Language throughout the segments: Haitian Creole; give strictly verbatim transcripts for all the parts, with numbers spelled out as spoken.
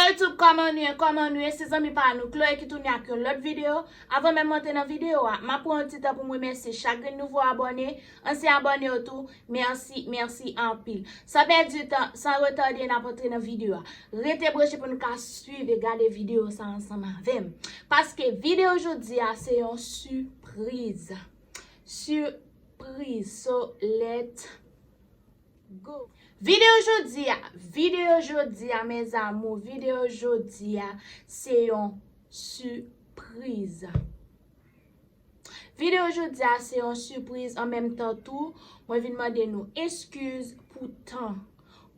YouTube, kòman nou ye, kòman nou ye? Se zanmi pa nou, Chloé ki tounen ak yon lòt videyo. Avan menm m antre nan videyo a, m ap pran yon ti tan pou m remèsye chak grenn nouvo abòne, ansyen abòne yo tou. Mèsi, mèsi anpil. San pèdi tan, san retade, n ap antre nan videyo a. Rete branche pou nou ka swiv e gade videyo sa ansanm avè m. Paske videyo jodi a se yon sipriz. Sipriz. So, let go. Videyo jodi a, videyo jodi a, mes amours, videyo jodi a, se yon sipriz. Videyo jodi a, se yon sipriz, an menm tan tou, mwen vin mande nou eskiz pou tan,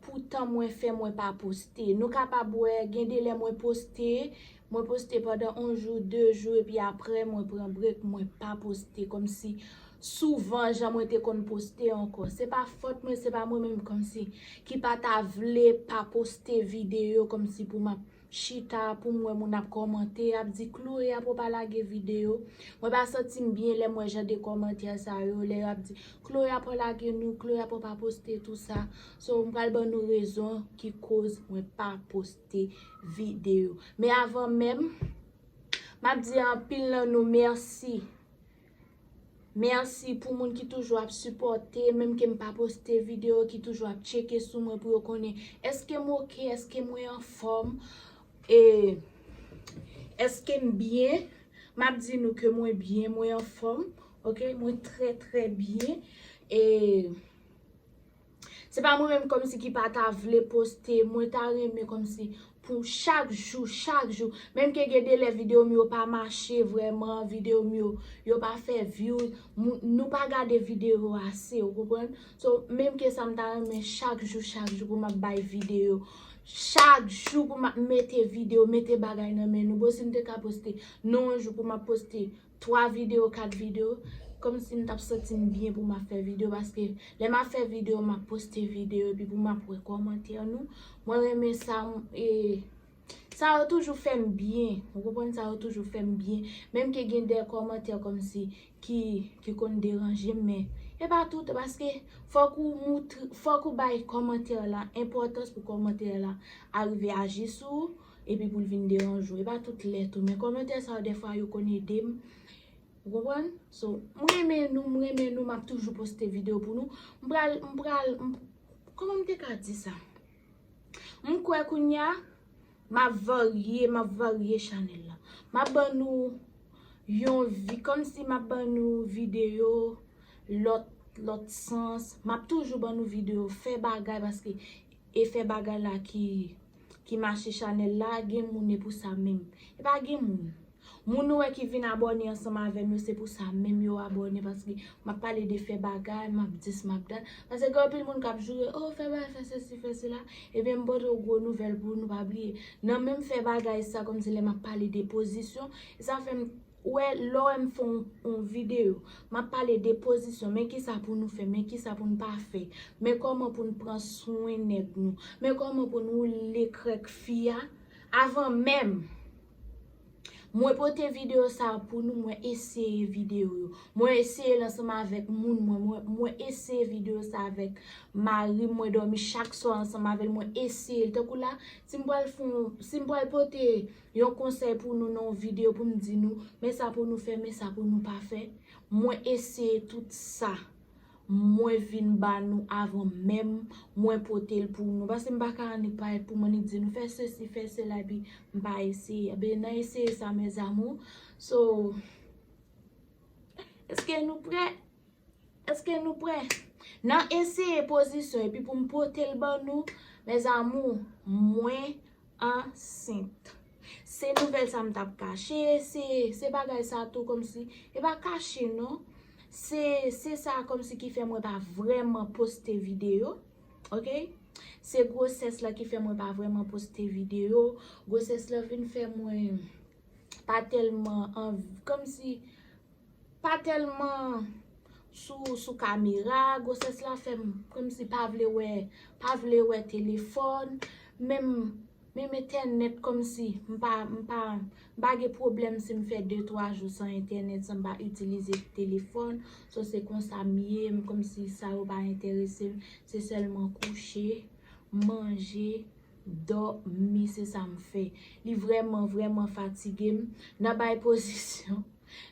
pou tan mwen fè mwen pa poste. Nou kapab wè, gen de lè mwen poste, mwen poste pandan yon jou, de jou, epi apre mwen pran brek, mwen pa poste, kòmsi souvan jan mwen te konn poste ankò. Se pa fòt mwen, se pa mwen menm kòmsi ki pa ta vle pa poste videyo kòmsi pou m ap chita pou m wè moun ap kòmante, ap di, "Chloé, apa w pa lage videyo?" Mwen pa santi m byen lè m wè jan de kòmantè sa yo, lè yo ap di, "Chloé, apa w lage nou? Chloé, apa w pa poste tou sa?" So, m pral ban nou rezon ki koz mwen pa poste videyo. Men avan menm, m ap di anpil nan nou mèsi. Mèsi pou moun ki toujou ap sipòte, menm ke m pa poste videyo, ki toujou ap tcheke sou mwen pou yo konnen èske m oke, èske mwen anfòm, e èske m byen. M ap di nou ke mwen byen, mwen anfòm, oke, mwen trè, trè byen. E se pa mwen menm kòmsi ki pa ta vle poste, mwen ta renmen kòmsi pou chak jou, chak jou. Menm ke gen de lè videyo m yo pa mache vrèman, videyo m yo, yo pa fè view, nou pa gade videyo ase, ou konprann? So, menm ke sa m ta renmen chak jou, chak jou pou m ap bay videyo. Chak jou pou m ap mete videyo, mete bagay nan men nou. Bon, si m te ka poste, nan yon jou pou m ap poste twa videyo, kat videyo, kòmsi m t ap santi m byen pou m ap fè videyo, paske lè m ap fè videyo, m ap poste videyo, epi pou m ap wè kòmantè nou, mwen renmen sa, m, e, sa yo toujou fè m byen, ou konprann, sa yo toujou fè m byen, menm ke gen de kòmantè kòmsi ki, ki konn deranje m, men e pa tout, paske fòk ou moutre, fòk ou bay kòmantè la enpòtans pou kòmantè la arive aji sou ou, epi pou l vin deranje w. E pa tout lè tou, men kòmantè sa yo, dèfwa, yo konn ede m. Ou konprann? So, m renmen nou, m renmen nou, m ap toujou poste videyo pou nou. M pral, m pral, m, kòman m te ka di sa? M kwè kounye a, m ap varye, m ap varye chanèl la. M ap ban nou yon vi, kòmsi m ap ban nou videyo lòt, lòt sans. M ap toujou ban nou videyo fè bagay, paske e fè bagay la ki, ki mache chanèl la, gen moun e pou sa menm. E pa gen moun. Moun ou wè ki vin abòne ansanm avè m yo, se pou sa menm yo abòne, paske m ap pale de fè bagay, m ap dis, m ap dat. Paske gen anpil moun k ap joure, "Oh, fè bagay, fè sesi, fè sela." Ebyen, m pote yon gwo nouvèl pou nou, pa bliye. Nan menm fè bagay sa, kòmsi lè m ap pale de pozisyon, e sa fè m, ou wè, lè w wè m fè yon, yon videyo, m ap pale de pozisyon, men kisa pou nou fè, men kisa pou n pa fè, men kòman pou n pran swen nèg nou, men kòman pou n woule krèk fi a, avan menm mwen pote videyo sa a pou nou, mwen eseye videyo yo. Mwen eseye l ansanm avèk moun mwen. Mwen, mwen eseye videyo sa a avèk mari m. Mwen dòmi chak swa ansanm avè l. Mwen eseye l. Tankou la, si m pral fè yon, si m pral pote yon konsèy pou nou nan yon videyo pou m di nou, men sa pou nou fè, men sa pou nou pa fè. Mwen eseye tout sa. Mwen vin ba nou avan menm mwen pote l pou nou. Paske m pa ka annik parèt pou m annik di nou fè sesi, fè sela, epi m pa eseye. Ebyen, nan eseye sa, mes amours. So, èske nou prè? Èske nou prè? Nan eseye pozisyon, epi pou m pote l ban nou, mes amours, mwen ansent. Se nouvèl sa m t ap kache, se, se bagay sa tou kòmsi, e pa kache non. Se, se sa kòmsi ki fè mwen pa vrèman poste videyo, oke? Se gwosès la ki fè mwen pa vrèman poste videyo. Gwosès la vin fè mwen pa tèlman anvi, kòmsi pa tèlman sou, sou kamera. Gwosès la fè m kòmsi pa vle wè, pa vle wè telefòn. Menm, menm entènèt kòmsi m pa, m pa, m pa gen pwoblèm si m fè de twa jou san entènèt, san m pa itilize telefòn. So, se konsa m ye, m kòmsi sa yo pa enterese m. Se sèlman kouche, manje, dòmi, se sa m fè. Li vrèman, vrèman fatige m. Nan bay pozisyon,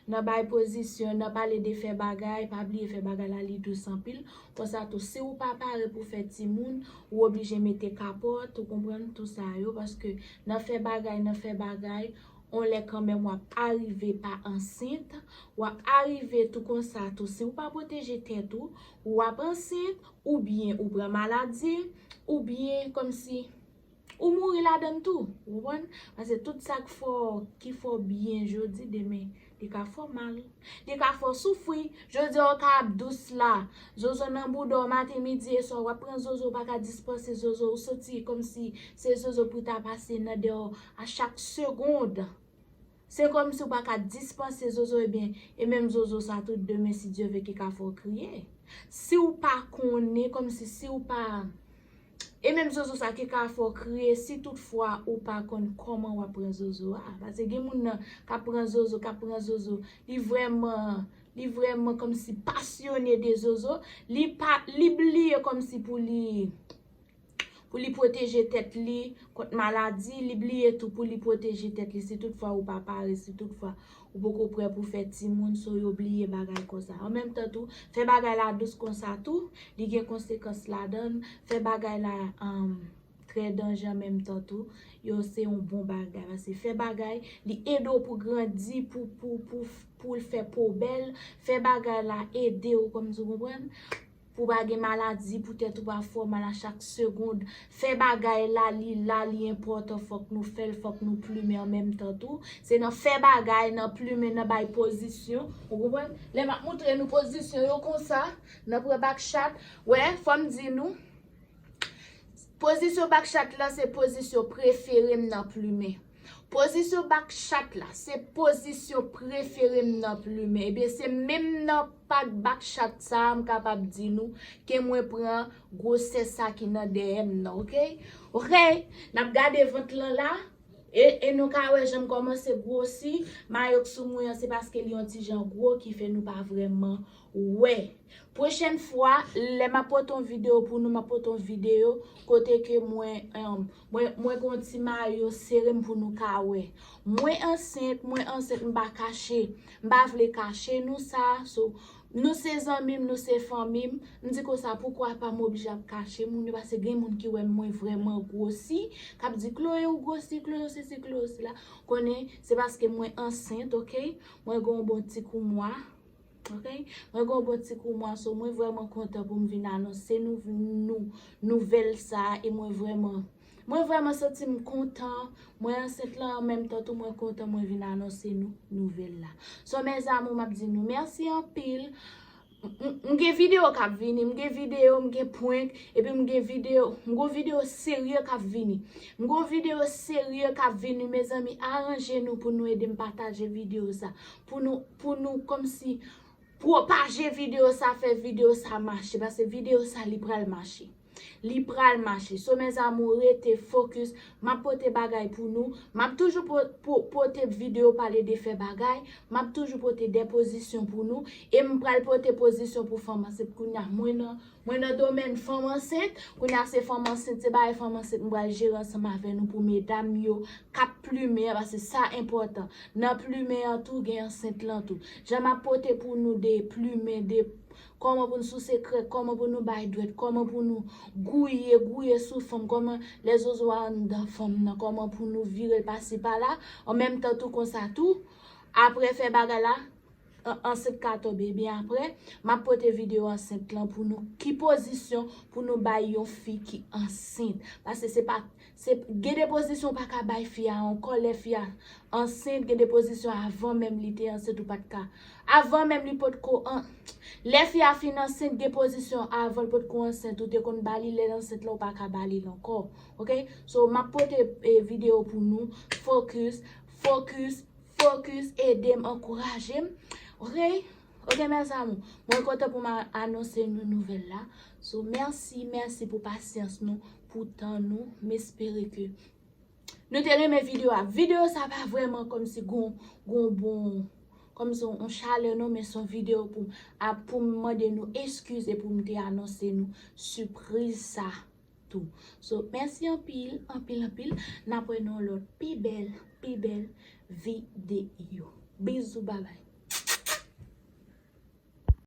nan bay pozisyon, nan pale de fè bagay, pa bliye fè bagay la li dous anpil. Konsa tou, si w pa pare pou fè timoun, ou oblije mete kapòt, ou konprann, tou sa yo, paske nan fè bagay, nan fè bagay, on lè kanmenm w ap arive pa ansent, w ap arive tou konsa tou, si w pa pwoteje tèt ou, w ap ansent, oubyen ou pran maladi, oubyen kòmsi ou mouri ladann tou, ou konprann? Paske tout sa k fè w, ki fè w byen jodi, demen, li ka fè w mal. Li ka fè w soufri. Jodi a w ka ap dous la. Zozo nan bouda w maten, midi e swa. W ap pran zozo, w pa ka dispanse zozo. Ou santi kòmsi se zozo pou ta pase nan dèyè w a chak segond. Se kòmsi w pa ka dispanse zozo, ebyen, e menm zozo sa tou demen, si Dye ve, ki ka fè w kriye. Si w pa konnen, kòmsi si w pa E menm zozo sa ki ka fè w kriye si toutfwa ou pa konn kòman w ap pran zozo a. Paske gen moun nan k ap pran zozo, k ap pran zozo, li vrèman, li vrèman kòmsi pasyone de zozo, li pa, li bliye kòmsi pou li, pou li pwoteje tèt li kont maladi, li bliye tou pou li pwoteje tèt li si toutfwa ou pa pare, si toutfwa ou poko prè pou fè timoun, so yo bliye bagay konsa. An menm tan tou, fè bagay la dous konsa tou, li gen konsekans ladan l. Fè bagay la, um, trè danje an menm tan tou. Yo se yon bon bagay. Paske fè bagay, li ede w pou grandi, pou, pou, pou, pou l fè po bèl. Fè bagay la ede w, kòmsi w konprann, pou pa gen maladi, pou tèt ou pa fè w mal a chak segond. Fè bagay la, li la, li enpòtan, fòk nou fè l, fòk nou plimen an menm tan tou. Se nan fè bagay, nan plimen, nan bay pozisyon. Ou konprann? Lè m ap montre nou pozisyon yo konsa, nan pran bakchat. Wè, fò m di nou, pozisyon bakchat la, se pozisyon prefere m nan plimen. Pozisyon bakchat la, se pozisyon prefere m nan plimen. Ebyen, se menm nan pat bakchat sa a, m kapab di nou ke mwen pran gwosè sa ki nan dèyè m nan, oke? Oke, n ap gade vant lan la, e, e nou ka wè jan m kòmanse gwosi. Mayo k sou mwen an, se paske li yon ti jan gwo ki fè nou pa vrèman wè. Pwochèn fwa, lè m ap pote yon videyo pou nou, m ap pote yon videyo kote ke mwen, em, mwen, mwen gen yon ti mayo sere m pou nou ka wè. Mwen ansent, mwen ansent, m pa kache. M pa vle kache nou sa. So, nou se zanmi m, nou se fanmi m. M di konsa, poukwa pa m oblije ap kache moun yo, paske gen moun ki wè mwen vrèman gwosi, k ap di, "Chloé, ou gwosi, Chloé, ou sesi, Chloé, ou sela." Konnen, se paske mwen ansent, oke? Mwen gen yon bon ti kou mwa. Oke? Mwen gen yon bon ti kou mwa, so mwen vrèman kontan pou m vin anonse nou, nou, nouvèl sa a, e mwen vrèman, mwen vrèman santi m kontan, mwen ansent lan, an menm tan tou mwen kontan mwen vin anonse nou nouvèl la. So, mes amours, m ap di nou mèsi anpil. M, m, m gen videyo k ap vini, m gen videyo, m gen prank, epi m gen videyo, m gen videyo serye k ap vini. M gen videyo serye k ap vini, mezanmi, aranje nou pou nou ede m pataje videyo sa. Pou nou, pou nou kòmsi pwopaje videyo sa, fè videyo sa mache, paske videyo sa li pral mache. Li pral mache. So, mes amours, rete focus. M ap pote bagay pou nou. M ap toujou po-, po-, pote videyo pale de fè bagay. M ap toujou pote de pozisyon pou nou. E m pral pote pozisyon pou fanm ansent. Kounye a, mwen nan, mwen nan domèn fanm ansent. Kounye a, se fanm ansent, se bagay fanm ansent m pral jere ansanm avè nou pou medam yo k ap plimen an, paske sa enpòtan. Nan plimen an tou, gen ansent lan tou. Jan m ap pote pou nou de plimen, de kòman pou nou souse krèk, kòman pou nou bay dwèt, kòman pou nou gouye, gouye sou fanm, kòman lè zozo a anndan fanm nan, kòman pou nou vire l pase pa la, an menm tan tou konsa tou, apre fè bagay la, an-, ansent ka tonbe, ebyen apre, m ap pote videyo ansent lan pou nou, ki pozisyon pou nou bay yon fi ki ansent, paske se pa Se, gen de pozisyon w pa ka bay fi a ankò, lè fi a ansent, gen de pozisyon avan menm li te ansent ou pa t ka. Avan menm li potko an, lè fi a fin ansent, gen pozisyon avan l potko ansent, ou te konn ba li, lè l ansent la, ou pa ka ba li l ankò. Oke? So, m ap pote, eh, videyo pou nou. Focus, focus, focus, ede m, ankouraje m. Oke? Oke, mes amours. Mwen kontan pou m a-, anonse nou nouvèl la. So, mèsi, mèsi pou pasyans nou, pou tan nou. M espere ke nou te renmen videyo a. Videyo sa pa vrèman kòmsi gon, gon bon, kòmsi yon, yon chalè non, men se yon videyo pou, a, pou m mande nou eskiz e pou m te anonse nou sipriz sa. tou. So, mèsi anpil, anpil, anpil. N ap wè nan yon lòt pi bèl, pi bèl videyo. Bizou, babay.